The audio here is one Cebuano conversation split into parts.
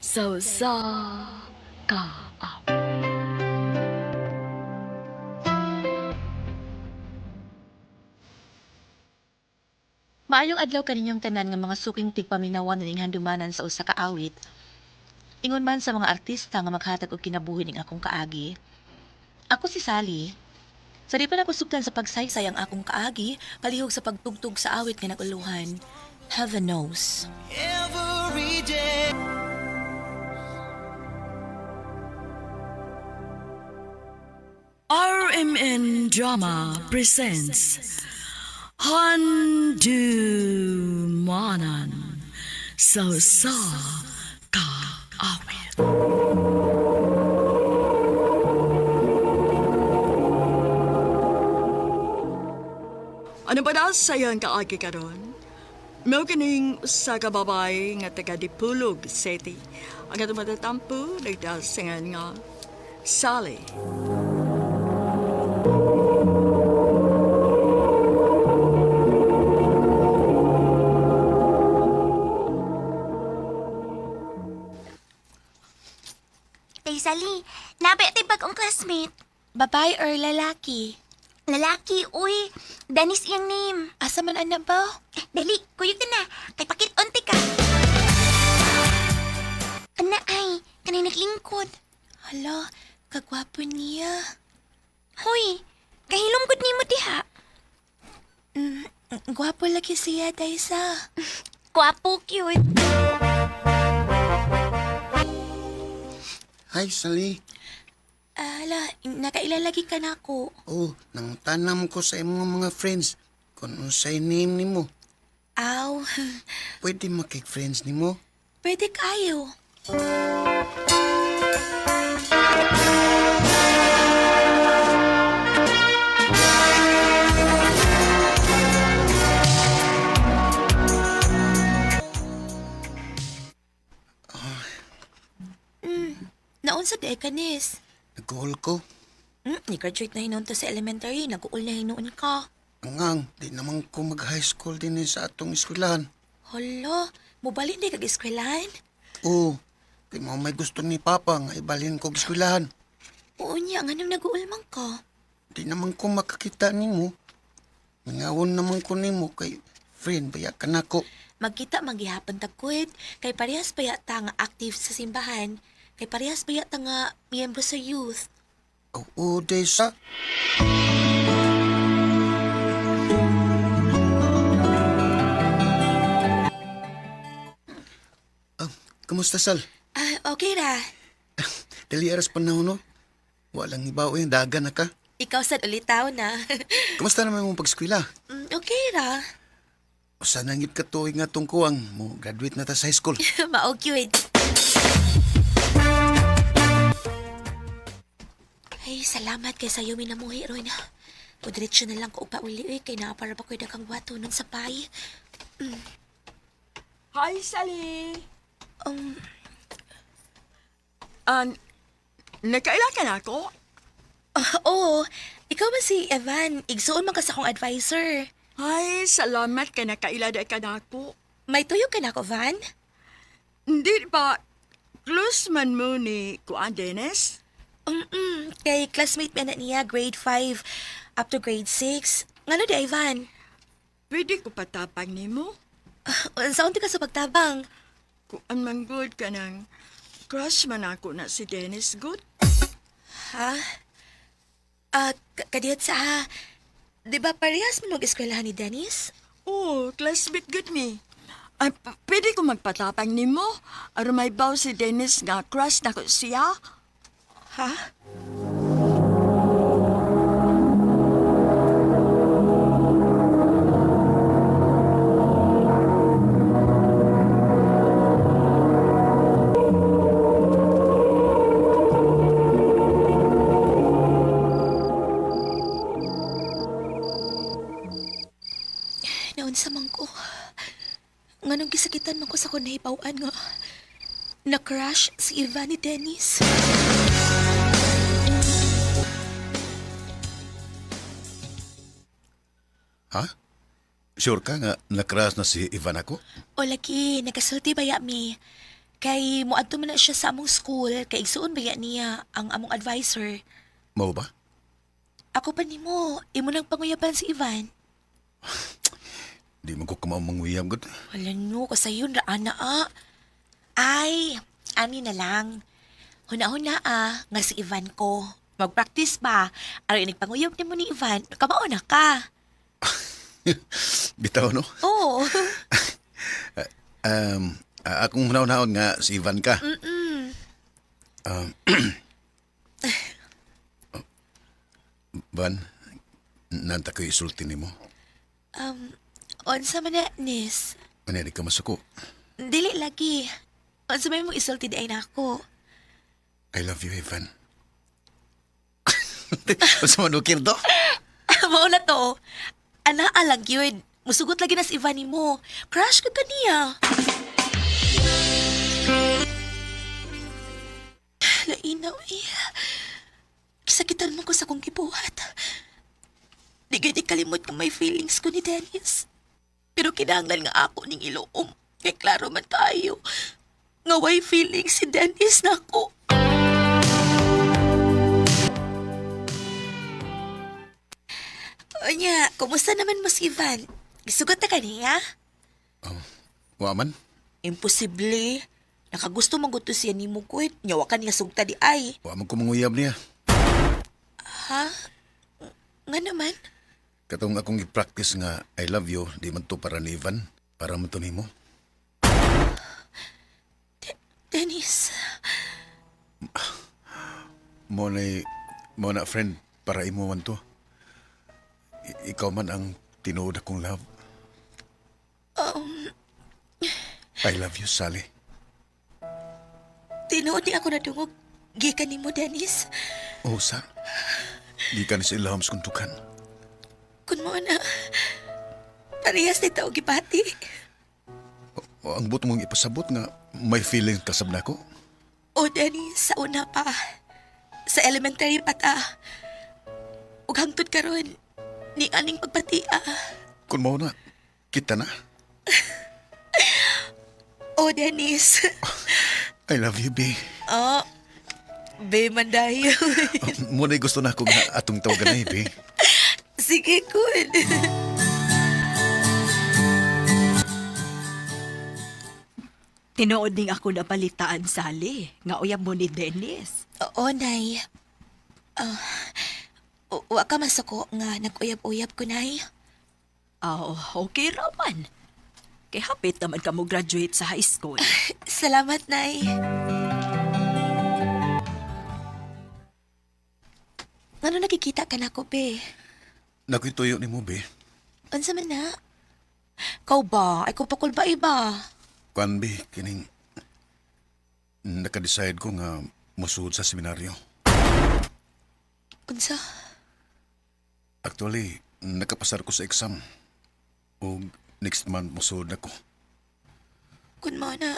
Sa usa ka awit. Maayong adlaw kaninyong tanan nga mga suking tigpaminawan ning handumanan sa usa ka awit. Ingon man sa mga artista nga maghatag og kinabuhi ning akong kaagi. Ako si Sally. Sa di pa nakusugtan sa pagsaysay ang akong kaagi, palihog sa pagtugtog sa awit nga naguluhan. Heaven knows. Every day. RMN Drama presents Handumanan sa usa ka awit. Ano ba na sayang kaagi karon? Mao kining usa ka babae nga taga Dipulog City. Ang atong matatampo nagdasingan nga Sally. Tay Sally, nabay atay bagong classmate. Babae or lalaki? Lalaki, uy. Dennis iyang name. Asa man anak ba? Dali, kuyog na na. Kay pakit-onti ka. Ana ay, kanay naglingkod. Hala, kagwapo niya. Hoy, kahilom gud nimo diha. Gwapo lagi siya, Daysa. Gwapo cute. Hi, Sally. Hala, nakaila lagi ka na ako. Oh, nang tanam ko sa imong mga friends kung unsay name nimo. Aw, Pwede makik-friends nimo? pwede kayo. Naunsa di ay kanis. Nag-call ko. Ni-graduate na hinuon to sa elementary. Nag-uul na hinuon ka. Angang, di naman ko mag-high school din eh sa atong eskwelahan. Hala, mubalin di kag eskwelahan? Oh, kay mao may gusto ni Papa nga ibalhin ko og eskwelahan. Oo niya, nganong nag-uul man ka? Di naman ko makakita nimo. Mingawon naman ko nimo kay friend baya ka nako. Magkita man gihapon ta kwed, kay parehas pa yata nga active sa simbahan, kay parehas pa yata nga miyembro sa youth. Oo, Desa. Ah, kumusta, Sal? Ah, okay ra. Dali aras panahon, no? Walang ibaw eh, dagan na ka. Ikaw sad ulitaw na. Kumusta naman mong pag-eskwela? Okay ra. Usa nangit ka tuig nga tong kuwang mo graduate na ta sa high school. Mao cute. Ay, salamat kay sayo minamuhi ron. O diretso na lang ko og pauli eh, kay naa para pa ko'y daghang wato nun sa pay. Hi, Sally. An nakaila ka na ako? Oo, ikaw ba si Evan? Igsuon man ka sa akong advisor. Ay, salamat kay nakaila di ka na ako. May tuyo ka na ako, Van? Hindi ba close man mo ni Kuan Dennis? Kay classmate man na niya, grade 5 up to grade 6. Ngano di, Ivan? Pwede ko patapang nimo? Saan ka sa pagtabang? Kuan man good ka nang crush man ako na si Dennis good. Ha? Ah, kadiyot sa ha. Di ba parehas mo mag-eskwelahan ni Dennis? Oh, classmate good me. Ay, pwede ko magpatapang nimo. Aron may baw si Dennis nga crush na ko siya. Ha? Naunsa man ko. Nganong gisakitan man ko sa akong nahibaw-an nga na-crush si Ivan ni Dennis. Ha? Sure ka nga nakras na si Ivan ako? O lagi, nagasulti ba ya mi? Kay moadto man na siya sa among school, kay igsuon ba niya ang among advisor. Mao ba? Ako pa nimo, imo nang panguyaban si Ivan. Di man ko kamao manguyab gud. Wala no, kasayon ra ana ah. Ay, ani na lang. Huna-huna ah, nga si Ivan ko. Magpractice ba? Aron inig panguyab nimo ni Ivan, kamao na ka. Bitaw no. Oo. Akong hunaw-hunaon nga si Ivan ka. Um, Van, nanta ko isulti nimo. um, unsa man na, Nis? Ano di ka masuko? Dili lagi. Unsa may mong isulti di ay nako. I love you, Ivan. Unsa man ukir do? Mao na to. Ana alang yun. Musugot lagi na si Ivan nimo. Crush ka kaniya. Lainaw eh. Kisakitan mo ko sa kong gibuhat. Di gani kalimot nga may feelings ko ni Dennis. Pero kinahanglan nga ako ning iloom. Kay klaro man kayo. Nga way feelings si Dennis nako. Onya, kumusta naman mo si Ivan? Gisugot na kaniya? Wa man. Imposible. Nakagusto man gud to siya nimo kuit. Nyawa ka niya sugta di ay. Wa man ko manguyab niya. Ha? Nga naman? Katong akong i-practice nga I love you, di man to para ni Ivan. Para man to nimo. Dennis, Mo na mo na friend para imo man to. Ikaw man ang tinuod akong love. I love you, Sally. tinuod ni ako nadungog. Gikan nimo, Dennis. Oh, sa. Gikan sa ilahom sa kuntukan. Kun mo na, parehas ni tao gibati. O, ang buot mong ipasabot nga may feeling kasab nako. O, Dennis, sa una pa. Sa elementary pa ta. Ug hangtod karon ni aning pagbati ah. Kun mao na, kita na. O, Dennis. I love you, B. Oh, be man dayo. Mo na gusto na ako nga atong tawagan na, B. Sige, good. Tinuod ning ako nabalitaan, Sally, nga uyab mo ni Dennis. Oo, Nay. Ah, wa ka masuko nga nag-uyab-uyab ko, Nay. Ah, okay raman. Kay hapit naman ka mo graduate sa high school. Salamat, Nay. Ano nakikita ka na ko, be? Nakoy tuyo ni mo, B. Unsa man na? Kau ba? Ay ko pakul ba iba? Kuan, B, kining naka-decide ko nga musuod sa seminaryo. Unsa? Actually, nakapasar ko sa exam. O next month musuod ako. Kun mo na...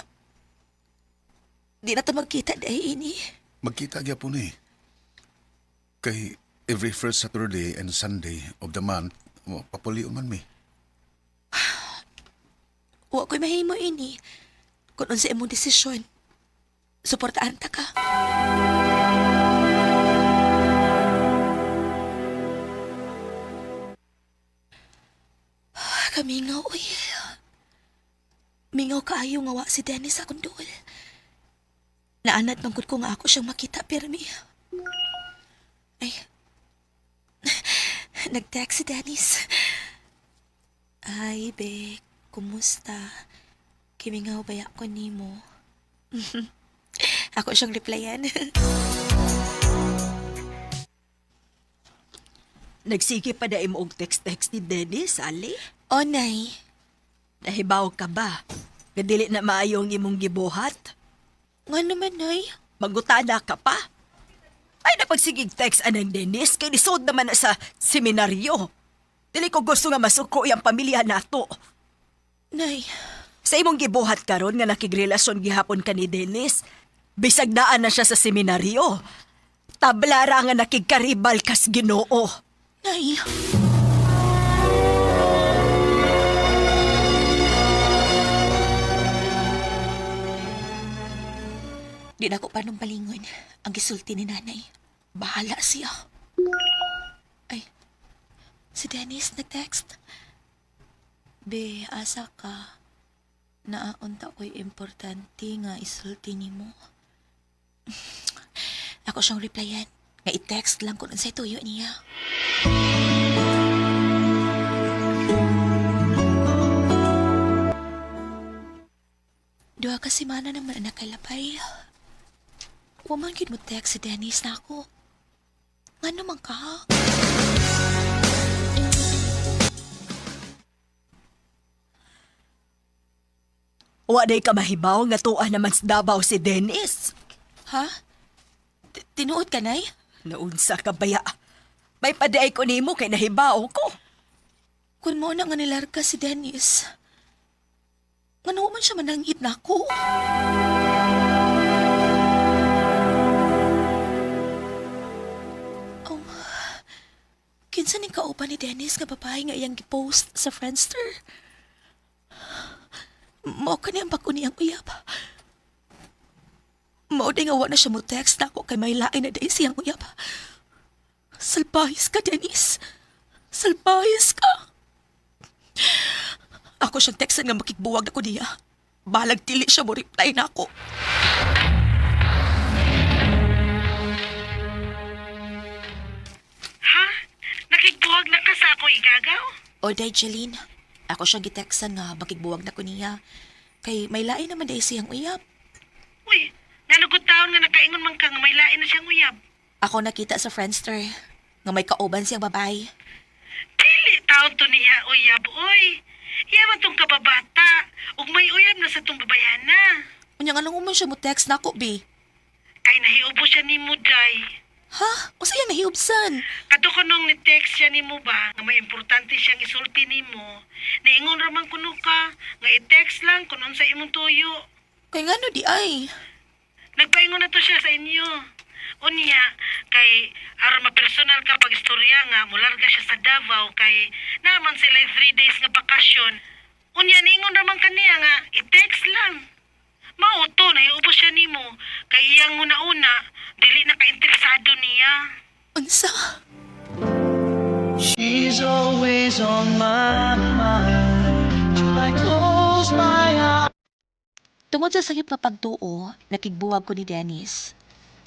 Di na ta magkita dahil ini. Magkita gyapon eh. Kay every first Saturday and Sunday of the month, papuli man mi. Wa ko'y mahimo ini. Kung unsa imong desisyon, suportaan ta ka. Kamingaw, uy. Mingaw kaayo nga wa si Dennis akong duol. Naanad man gud ko nga ako siyang makita pirmi. Ay. Nag-text si Dennis. Ay, be, kumusta? Kimingaw ba ako nimo? Ako siyang replyan. Nagsige pa na imo og text-text ni Dennis, Sally. Oh, Nay. Nahibaw ka ba? Nga dili na maayo ang imong gibuhat? Nga naman, Nay. Mangutana ka pa. Ay napagsigig text anang Dennis kay nisod naman na sa seminaryo. Dili ko gusto nga masuko ang pamilya nato. Nay, Sa imong gibuhat karon nga nakigrelasyon gihapon ka ni Dennis, bisag naa na siya sa seminaryo. Tablara nga nakigkaribal kas Ginoo. Nay. Di na ko panumpalingon ang gisulti ni nanay. Bahala siya. Ay, si Dennis nag-text. Be, asa ka? Naaunta ko'y importante nga isulti nimo. Ako siyang replyan. Nga i-text lang kung unsay tuyo niya. Duha ka semana naman ang nakalabay. Wa man gyud mo text si Dennis na ako. Ngano man ka? Wa day ka mahibaw nga tuwa naman sa Davao si Dennis. Ha? Tinuod ka, Nay? Naunsa ka baya. May padaay ko nimo kay nahibaw ko. Kung mo na nga nilarga si Dennis, ngano man siya mananghid na ako? Oh, kinsa ning kauban ni Dennis nga babae nga iyang gipost sa Friendster? Mao kani ang bag-o niyang uyab. Mao di nga wa na siya mo text na ako kay may lain na dahil siyang uyab. Salpahis ka, Dennis. Salpahis ka. Ako siyang textan nga makigbuwag ako niya. Balag dili siya mo reply na ako. Ha? Nakigbuwag na ka sa ako igagaw? O day, Jeline. Ako siyang gitextan nga makigbuwag na ko niya. Kay may lain naman dahil siyang uyab. Uy, nalugod taon nga nakaingon man ka nga may lain na siyang uyab. Ako nakita sa Friendster nga may kauban siyang babae. Dili taon to niya uyab, uy. Iya man tong kababata. Ug may uyab na sa tong babayhana. Unya nga nung man siya mo text na ako, bi. Kay nahiubo siya nimo, day. Ha? O sa'yo nahiubsan? Kato ko nung ni-text siya nimo ba nga may importante siyang isulti nimo. Niingon ra man kuno ka nga i-text lang kun unsa imong tuyo. Kay ngano di ay. Nagpaingon na to siya sa inyo. Unya, kay aron mapersonal ka pag istorya nga mularga siya sa Davao kay naman sila 3 days nga bakasyon. Unya niingon raman kaniya nga i-text lang. Mao to nahiubos siya nimo kay iyang una-una dili na ka-interesado niya. Unsa? She's always on my mind. Till I close my eyes. Tungod sa sakit nga pagtuo, nakigbuwag ko ni Dennis.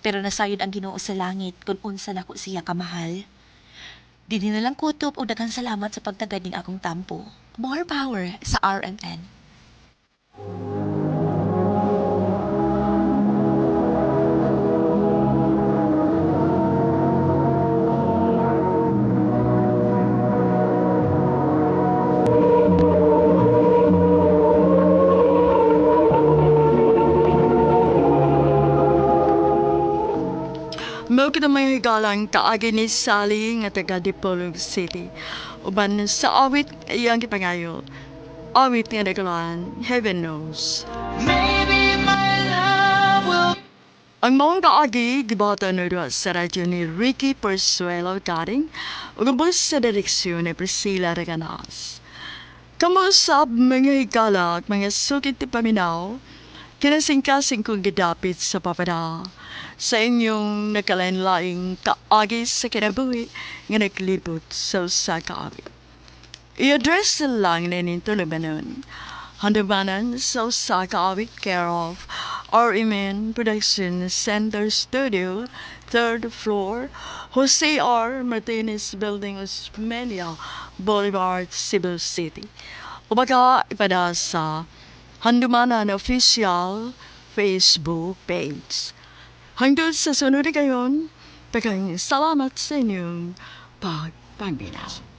Pero nasayod ang Ginoo sa langit kung unsa nako siya kamahal. Dinhi na lang kutob og daghang salamat sa pagtagad ning akong tampo. More power sa RMN. Mao kita may higalang kaagi ni Sally nga taga Dipolog City. Uban sa awit iyang gipangayo. Awit nga nagalan, Heaven Knows. Maybe my love will Ang maong kaagi gibata na doon sa radyo ni Ricky Persuelo Garing ug ang boses sa direksyon ni Priscilla Reganas. Kamusab mga higala at mga sukit ti paminaw, kinasingkasing kong gidapit sa papada sa inyong nakalain-laing kaagi sa kinabuhi nga naglibot sa usa ka awit. I-address lang na tulumanon. Handumanan sa usa ka awit, care of RMN Production Center Studio, 3rd floor, Jose R. Martinez Building, Osmeña Boulevard, Cebu City. O baka ipada sa Handumanan Official Facebook page. Hangtod sa sunod kayon, daghang salamat sa inyong pagpaminaw.